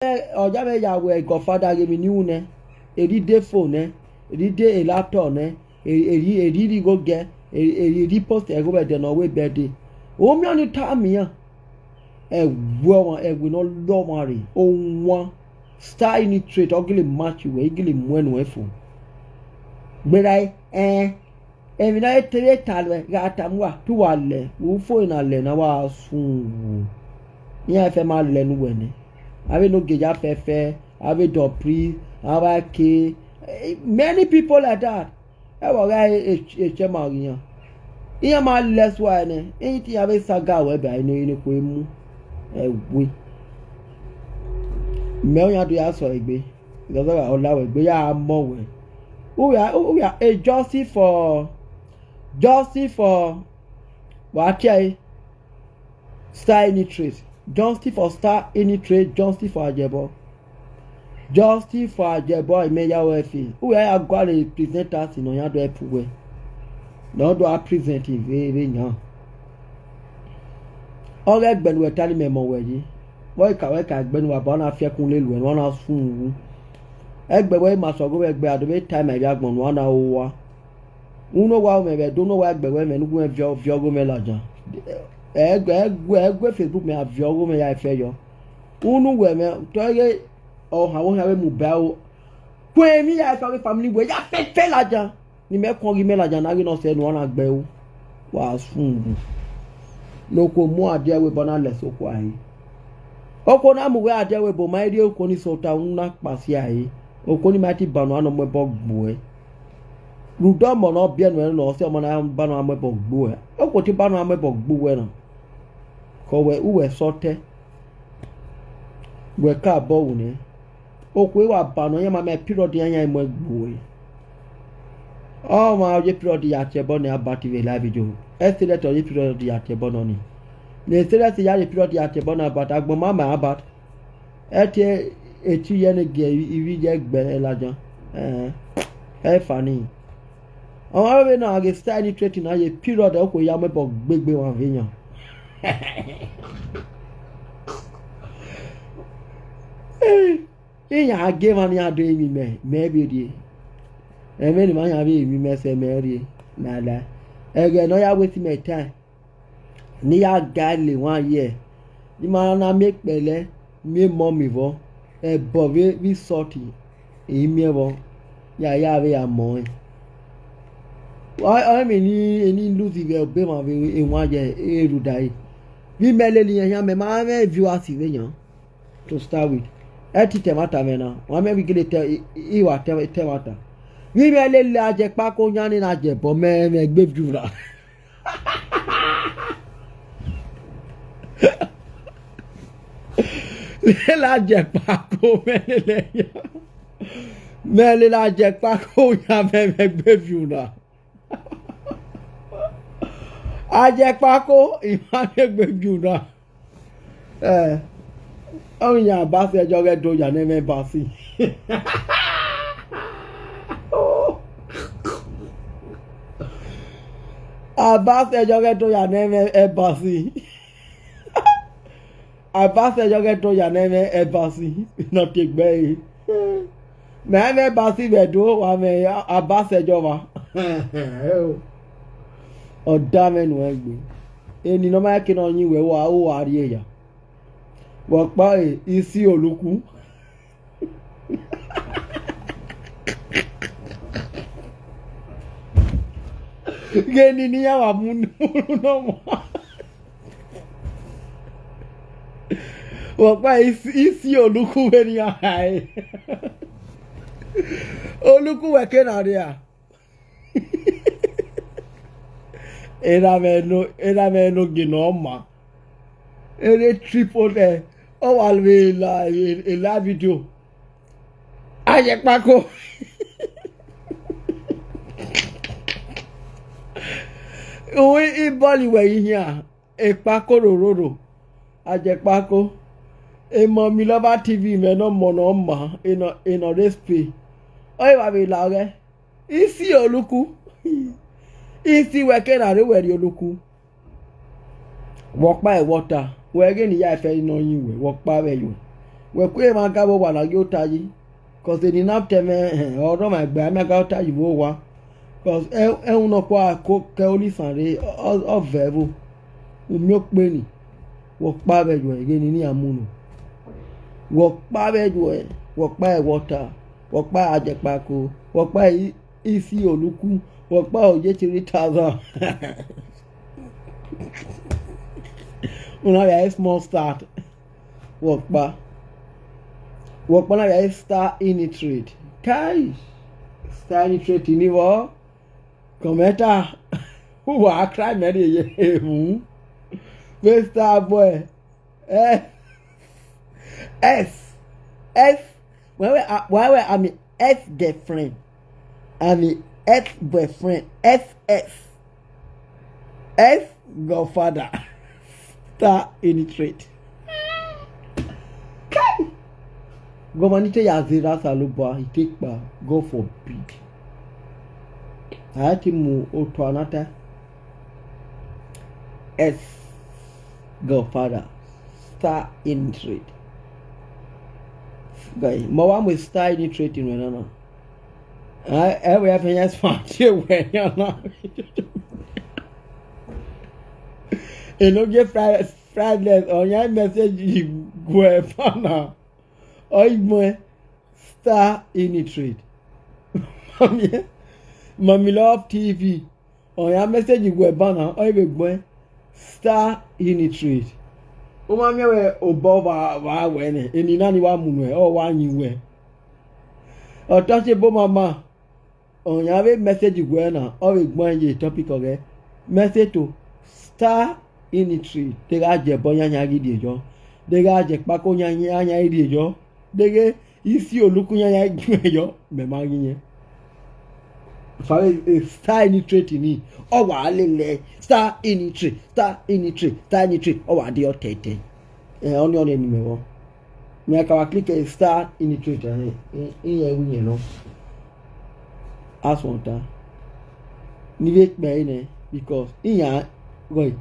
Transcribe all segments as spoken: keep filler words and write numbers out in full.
Ọ ya mwẹ ya wẹ godfather ghe emwi ne u nẹ, erha i de phone nẹ, erha i de laptop nẹ, erha i rhie igho giẹ, erha i post ẹghomwẹ ẹdẹ ne ọ wẹ birthday. U miẹn ọnii ta miẹn iran. Ẹwe ọmwa, ẹwe ne ọ lọ ọmwa rre, owan, star nitrate, ọ gele match wẹ, I gele mu ẹn nuẹn fo. Gberra ẹn, emwi ne ọ te vbe ta ruẹ gha tama uwa, te uwa lẹ, vbe ufo na lẹ ne a wa sun wu. Iran fẹ ma lẹ ne uwẹ nẹ. Avbe ne ogie ya fẹfẹ, avbe dọpri, avbe ake, many people like that. Ẹvbo gha e, e, e chairman ghi iran. Iran ma lẹ sua nẹ, iran te iran vbe saga ruẹ ba ene, ene okhuo mu. Ẹwe. Mẹ ọ yan do ya sẹ egbe. Because ọ la wẹ egbe ya mọ wẹ. Uwia, uwia, a justice for, justice for, wa tie ẹre. Star nitrate, justice for star nitrate, justice for Ajebor. Justice for Ajebor, imẹ ya wẹ fi. Uwẹ ya gualọ presenters ne ọ yan do help wẹ. Ne ọ do a present vbe, vbe yan. Ọ ghe ẹgbẹ ne uwẹ ta ne imẹ mọ wẹ yi. Vbe ọ ka wẹ ka ẹgbẹ ne uwa ba na fi ẹkun lele uwẹ, ne uwa na sun wu. Ẹgbẹ wẹ ma sẹ ọghe uwẹ ẹgbẹ, a do vbe ta ima ivbi agbọn ne uwa na ho uwa. Unu owa mwẹ vbe Ẹdo, unu owa ẹgbẹ wẹ mwẹ ne uwẹ viọ, viọ ọghe mwẹ ladian. Ẹguẹ, ẹguẹ, ẹguẹ Facebook mẹ a viọ ọghe mwẹ ya fẹ yọ. Unu wẹ mwẹ, tọ ghe ọhan vbe ohan vbe mu ba ro. Kuẹ emwi ya fẹ ọghe family wẹ ya fẹfẹ ladian. Ne imẹ kọn ghe imẹ ladian na ghe ne ọ sẹ ne uwa na gbe ẹro. Wa sun wu. Ne okhuo mu adiẹwebo na lẹ sokhuo a re. Okhuo na mu wẹ adiẹwebo ma i rhie okhuo ni sẹ ota unu na kpasia re. Okhuo ni ma ti ba unu a nọ mu ẹbọ gbe uẹ. Rhunmwuda ọmọ ne ọ biẹ nuẹn nọ, ọ sẹ ọmọ na ba unu a mu ẹbọ gbe uẹ. Okhuo te ba unu a mu ẹbọ gbe uwẹ na. Ke ọ wẹ uwẹ sẹ ọtẹn. Wẹ ka bọ wu nẹ. Okhuo wa ba nọ, iran ma mẹ period iran yan mu ẹgbe uwẹ. Ọmwa ọ ye period ya tie ẹbọ nẹ Albert vbe live video. Ẹse rẹ te ọ ye period ya tie ẹbọ nọ ni. Ne ẹse rẹ te ya ye period ya tie ẹbọ nẹ Albert, agbọn ma ma Albert. Ẹ tie eti ye ne gie ivbi ye gbe ladian. Ẹn, ẹ funny. Ọmwa vbe na ghe style ni treat na ye period okhuo ya mu ẹbọ gbegbe wan vbe yan. Iran gie emwa ne iran do emwi mẹ, mẹ vbe rrie. Ẹmwẹ ne ima yan vbe emwi mẹ sẹ mẹ rrie. Lala. Ẹghẹ ne ọ ya waste my time. Ne I ya ga le wan ye, ne ima na miẹn ekpẹlẹ, miẹn emọ miẹn vbọ, ẹbọ vbe, vbe isọti, I miẹn vbọ, ya ya vbe ya mọ rẹn. Ọ, ọ emwi ni, eni lose vbe obọ emwa vbe ewan ye erhudare. Vbe imẹ lele iran yan, mẹ ma mwẹ viewers vbe yan. To start with, ẹ te ta ẹmwata mwẹ na, wa mẹ vbe I gele ta, I, I wa ta, ta ẹmwata. Vbe imẹ lele Ajekpako yan ne na jẹ ẹbọ mẹ, mẹ gbe view na. Lele Ajekpako mẹ lele yan. Mẹ lele Ajekpako yan mẹ, mẹ gbe view na. Ajekpako, I ma gbe view na. Eh, ọ yan Abasi ẹjọ ghẹ do ya ne embassy. Abasi ẹjọ ghẹ do ya ne embassy. Abasi ẹjọ ghẹ do ya ne embassy ne ọ tie egbe ẹre. Mẹ mwẹ Abasi vbe Ẹdo, wa mwẹ Abasi ẹjọ vba. Ọ da mwẹ nuẹn gbe. Eni ne ọ ma ke ne ọ yin wẹ, wa, uwa rrie ya. Vbe ọkpa ẹre, I si Olukhu. Ghe eni ne iran wa mu unu nọ ọmwa. Vbe ọkpa ẹre, I si, I si Olukhu vbene iran hae. Olukhu wẹ ke na rria. Erha mwẹ no, erha mwẹ no gie ne ọ ma. Erha triple, eh, ọ wa vbe la, la video. Ajekpako. Uwi ibọli wẹ yi hian, ekpako rororo. Ajekpako. Emọ mi lọba T V mwẹ ne ọmọ ne ọ ma, enọ, enọ rre Spain. Ọ i wa vbe la ọghẹ. I si Olukhu. I si wẹ ke na rre wẹ rrie Olukhu. Vbe ọkpa ẹre wẹ ọ ta, wẹ ghe ne I ya fẹ ne ọ yin wẹ, vbe ọkpa vbe ẹyuẹ. Wẹ ku emwa ga vbe owa na ghi ota yi, cos eni na tẹ mwẹ, ẹhẹn, ọ rhọmwa egbe a ma ga ota yi vbe owa, cos ẹwun nọkhua ko ke olisan rre, ọ, ọ vẹ ẹvbo. U miẹn okpeni, wẹ ọkpa vbe ẹyuẹ, ghe ne I na mu unu. Wẹ ọkpa vbe ẹyuẹ, wẹ ọkpa ẹvbo ọta, wẹ ọkpa ajẹkpako, wẹ ọkpa i, isi oluku, wẹ ọkpa oye three thousand. Una vbe small start. Wẹ ọkpa. Wẹ ọkpa na vbe star ini trade. Kai! Star ini trade ni vbọ. Commenter. Uwa cry mẹ rhie ye emu. Vbe star boy. Eh. S. S. Wẹ wẹ, a- wẹ wẹ, I'm a S girlfriend. I'm a S boyfriend. S S. S godfather. Star ini trade. Kai! Gọmwa ni te ya zẹ erha Osanobua, I te kpa, God forbid. A te mu otọ na ta. S godfather, star ini trade. Guy, mẹ wa mu star ini trade nuẹn na na. Ẹ, ẹ wẹ ya fẹ yan span tie wẹ yan na. Enogie Fri-, Friday, ọ yan message guẹ fan na. Ọ i gbẹn star ini trade. Mami, Mami Love T V. Ọ yan message guẹ ban na, ọ i vbe gbẹn star ini trade. U ma miẹn wẹ obọ vba, vba wẹ nẹ, eni na ni wa mu nuẹ, ọ wa yin wẹ. Ọ ta si ebo mama, ọ yan vbe message guẹ na, ọ vbe gbẹn ye topic ọghẹ. Message to star ini trade, de gha jẹ ẹbọ yan yan ghi rhie yọ, de gha jẹ ẹkpako yan yan yan rhie yọ, de ghe isi oluku yan yan gbẹn yọ, mẹ ma ghi yẹn. Fa vbe star ini trade ni, ọ wa lele star ini trade, star ini trade, star ini trade, ọ wa de ọtẹtẹ. Ẹ, ọni ọni eni mẹ vbọ. Mẹ ka wa click star ini trade ẹnrẹn, i- iran ru iyẹn nọ. Asọn ta. Ni vbe kpẹre nẹ, because iran,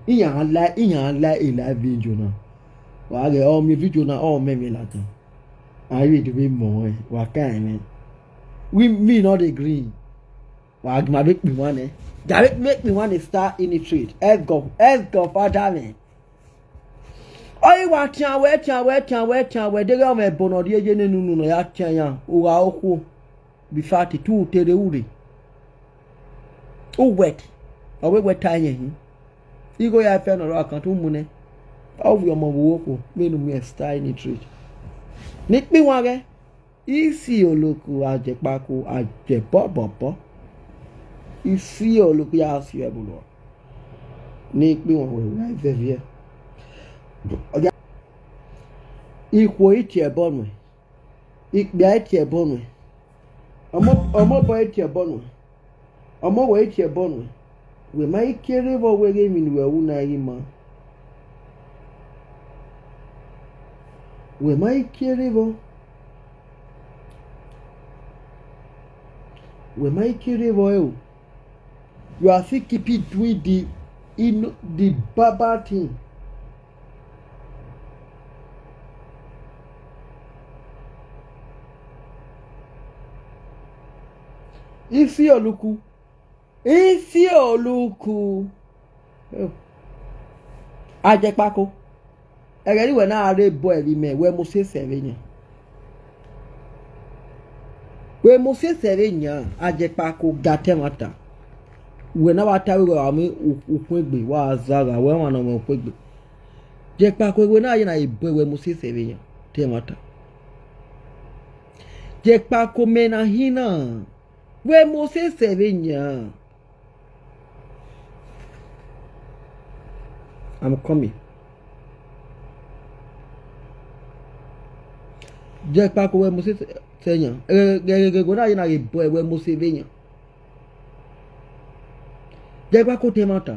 iran la, iran la e live video na. Wa ghẹ ọ miẹn video na, ọ mẹ mwẹ ladian. A i vbe do vbe mọ ẹn, wa kan ẹmwẹ. We, me no dey gree. Wa ghi ma vbe kpe iwan nẹ. Gha vbe kpe iwan nẹ star ini trade. Ẹgọ, ẹgọ fada mwẹ. Ọ i wa tian wẹ, tian wẹ, tian wẹ, tian wẹ, deghẹ ọmọ ẹbo ne ọ rhie ye nene unu ne ọ ya tian yan, u gha okhuo. Before te u te rre u rre. U wet, ọ wẹ wẹ ta yẹn hin. Igho ya fẹ ne ọ rọ akan te u mu nẹ. Ọ wẹ ọmọ vbe okhuo, vbene u miẹn star ini trade. Ne I kpe iwan ghẹ. Isi oluku ajẹkpako ajẹbọbọbọ. Isi oluku ya si ẹvbo lọ. Ne I kpe iwan wẹ wa zẹviẹ. Ikhuo i tie ẹbọ nuẹn, ikpia i tie ẹbọ nuẹn, ọmọ, ọmọ obọ i tie ẹbọ nuẹn, ọmọ owẹ i tie ẹbọ nuẹn, wẹ ma i kere vbọ wẹ ghe emwi ne uwẹ ru na i ghi ma. Wẹ ma i kere vbọ. Wẹ ma i kere vbọ ẹro. You are still keeping doing the, in the barbar thing. Isi oluku. Isi oluku. Ajẹkpako. Ẹghẹ ne wẹ na rre bọ ẹvbi mẹ, wẹ Moses ẹvbe yan. Wẹ Moses ẹvbe yan, ajẹkpako ga ta ẹmwata. Wẹ na wa ta wẹ wa mu ukhuegbe, wa zagha, wẹ ọmwa ne ọ mwẹ ukhuegbe. Jẹkpako wẹ na ye na ye bọ wẹ Moses ẹvbe yan, ta ẹmwata. Jẹkpako mẹ na hin na. Wẹ Moses ẹvbe yan. I'm coming. Jẹkpako wẹ Moses ẹvbe yan. Ẹghẹghẹghẹ na ye na ye bọ wẹ Moses ẹvbe yan. Jẹkpako ta ẹmwata.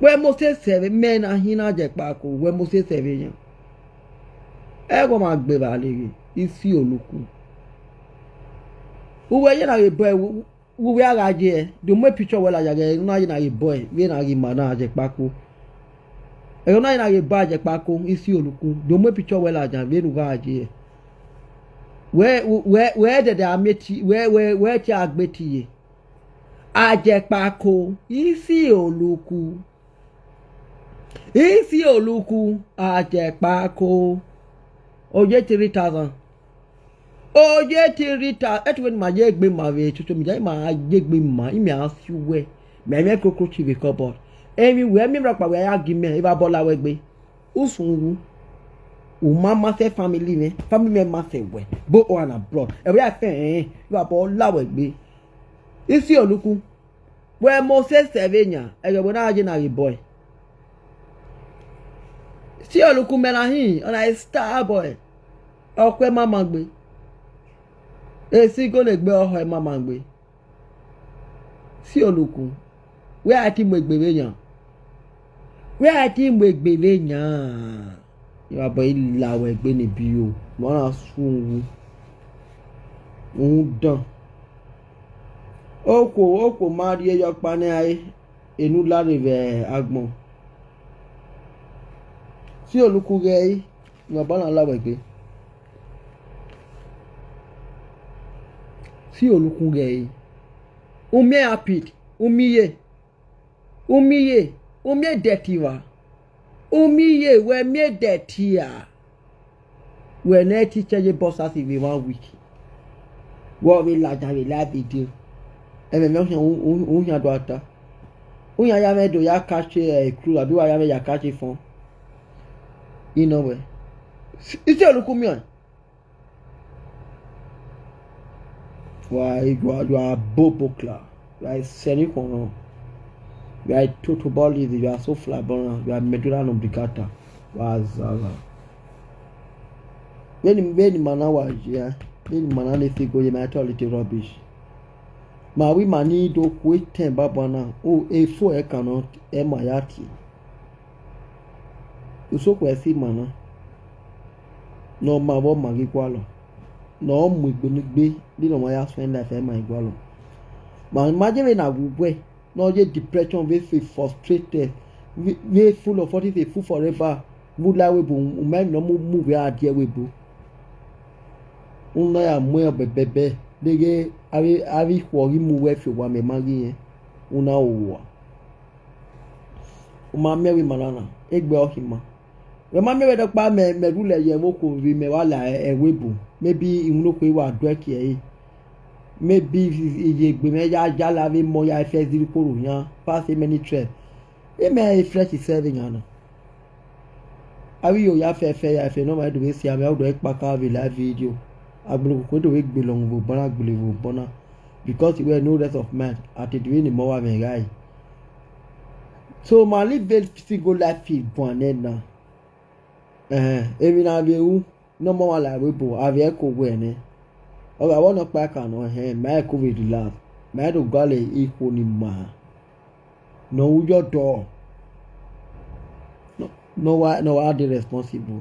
Wẹ Moses ẹvbe, mẹ na hin na jẹkpako, wẹ Moses ẹvbe yan. Ẹghẹ ọ ma gbe evba leghe, isi oluku. Uwẹ ye na ghe bọe, uwẹ a gha ye, do mu picture wẹ laya ghẹ na ye na ghe bọe, vbene a ghi ma na jẹkpako. Ẹghẹ na i na ghe ba Ajekpako, Isi Oluku, do mu picture wẹ ladian vbene u gha ye. Wẹ, wẹ, wẹ dẹdẹ a miẹn eti, wẹ, wẹ, wẹ tie a gbe eti ye. Ajekpako, Isi Oluku. Isi Oluku, Ajekpako. Oye three thousand. Oye three thousand. Ẹtuwẹ ne ima ye egbe ma vbe social media, ima ye egbe ma, imẹ a si uwẹ. Mẹ mwẹ cockroach vbe cupboard. Emwi wẹ miẹn rhọkpa wẹ a ya gi mẹ, evba bọ la wẹ egbe. Usun wu. U ma ma sẹ family mwẹ, family mwẹ ma sẹ wẹ. Both home and abroad. Ẹvbo ya fẹ ẹn, evba bọ la wẹ egbe. Isi Oluku. Wẹ Moses ẹvbe yan, ẹghẹ wẹ na ye na ghe bọe. Isi Oluku mẹ na hin, ọna i star boy. Ọkhuẹ ma ma gbe. Esi igologbe ọhọ ma ma gbe. Isi Oluku, wẹ a ti mu egbe vbe yan. Wẹ a ti mu egbe vbe yan. Evba bọ i la wẹ egbe ne biyo, mẹ ọna sun wu. Rhunmwuda okhuo, okhuo ma rhie yọ ọkpa ne a re, enu lare vbe agbọn. Isi Oluku ghẹ i, ne ọ ba na la wẹ egbe. Isi Oluku ghẹ i. U miẹn apit, u miẹn iye. U miẹn iye, u miẹn dẹti vba. U miẹn iye, wẹ miẹn dẹti ra. Wẹ ne ẹ i te change boxers vbe one week. Wẹ ọ vbe ladian vbe live video. Ẹmwẹ u khian do a ta. U khian ya mwẹ do ya catch, eh, clue, abi wa ya mwẹ ya catch fun. I nọ wẹ. Isi Oluku miẹn. Wa, you are, you are bobo kla. You are a semi kono. You are a total body. You are so flaboyant. You are medulla oblongata. Wa zala. Vbene, vbene ima na wa ye, vbene ima na ne figo ye, ma tell you rubbish. Ma wẹ ima ni do ku etẹn baba na, o, efo ẹkan nọ, ẹ ma ya tie. Usokhuo ẹse ima na, ne ọ ma vbe ọ ma ghi gualọ, ne ọ mu egbe ne egbe, ne ọ ma ya suẹn life ẹ ma ghi gualọ. Ma, ma je vbe na wu wẹ, ne ọ ye depression, vbe feel frustrated, vbe, vbe full of all this, full forever, vbe u la ẹvbo ebo, u ma emwi ne ọ mu, mu vbe a die ẹvbo ebo. Una ya mu ẹn bẹbẹbẹ, deghẹ avbe, avbe ikhuo ghi mu wẹ fi owa mẹ ma ghi rẹn, una ro owa. U ma miẹn vbe ima na na, egbe ọ khin ima. Wẹ ma miẹn vbe dọkpa mẹ, mẹ rhulẹ ye ẹvbo okhuo vbe mẹ wa la ẹvbo ebo, maybe iwinna okhuo wa duẹ kie ẹre, maybe iye egbe mwẹ ya yala vbe mọ ya fẹ ziri koro yan, pass many trial. Imẹ e fresh sẹ vbe yan na. Avbe iyo ya fẹfẹ ya fẹ ne ọ ma do vbe si amẹ, ọ do kpaka vbe live video. Agbọn okuku do vbe gbele ọmwa vbe obọ na, gbele vbe obọ na. Because he wear no rest of mind, a te do vbe ne mọ wa mwẹ ghae. So ma live very single life fi guan nẹ na. Ẹhẹn, emwi na vbe ru, ne ọ mọ wa la ẹvbo ebo, a vbe ẹko wẹ nẹ. Ọ gha vbe ọnọkpa ẹkan nọ, ẹhẹn, ma ẹko vbe relax, ma do gualọ ikhuo ni ma. Ne ọ ru yọ dọ, ne ọ wa, ne ọ wa dey responsible.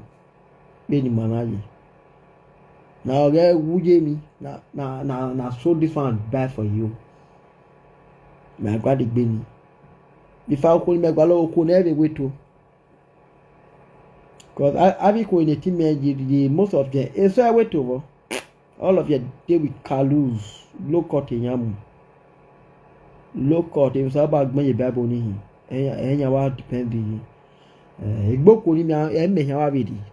Vbene ima na ye. Na ọ ghẹ wu ye emwi, na, na, na, na so this one die for you. Ma gualọ egbe ni. Ifa okhuo ne imẹ gualọ, okhuo ne ẹ vbe weto. Because a, avbe ikhuo ne team mẹ ye, ye, most of them, eso ẹ weto vbọ. All of them dey with Kaluz, low cut eyan mu. Low cut, emwi Osanobua gbẹn ye Bible ni hin. Ẹyan, ẹyan wa depend yi. Eh, egbe okhuo ni mẹ, ẹ mẹ eyan wa vbe rhie.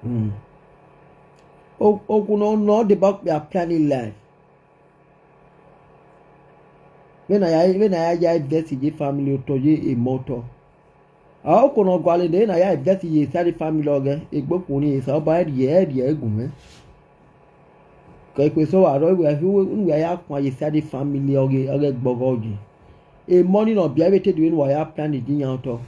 Hmm. O-, okhuo nọ, nọ deba okpia plan in life. Vbene a ya, vbene a ya ya invest ye family otọ, ye emọ otọ. A okhuo ne ọ gualọ nẹ, vbene a ya invest ye side family ọghẹ, egbe okhuo ni Osanobua ẹ rhie, ẹ rhie gu mwẹ. Ke ikhuo eso wa rrọọ, wẹ, unu wẹ ya khuan ye side family ọghẹ, ọghẹ gbọghọ yi. Emọ ni nọ biẹ vbe te do vbene uwa ya plan ye iran otọ.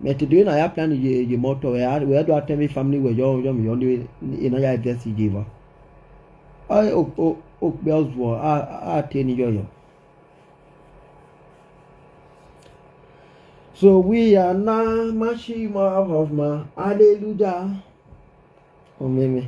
Mẹ te do vbene a ya plan ye, ye emọ otọ, wẹ a, wẹ do a tẹn vbe family wẹ yọ, yọ mẹ yọ ni, ena ya invest ye evba. Ọ, o, o, okpia ọzuọ, a, a te ni yọyọ. So we are now marching more of ma, hallelujah. Ọmẹmẹ.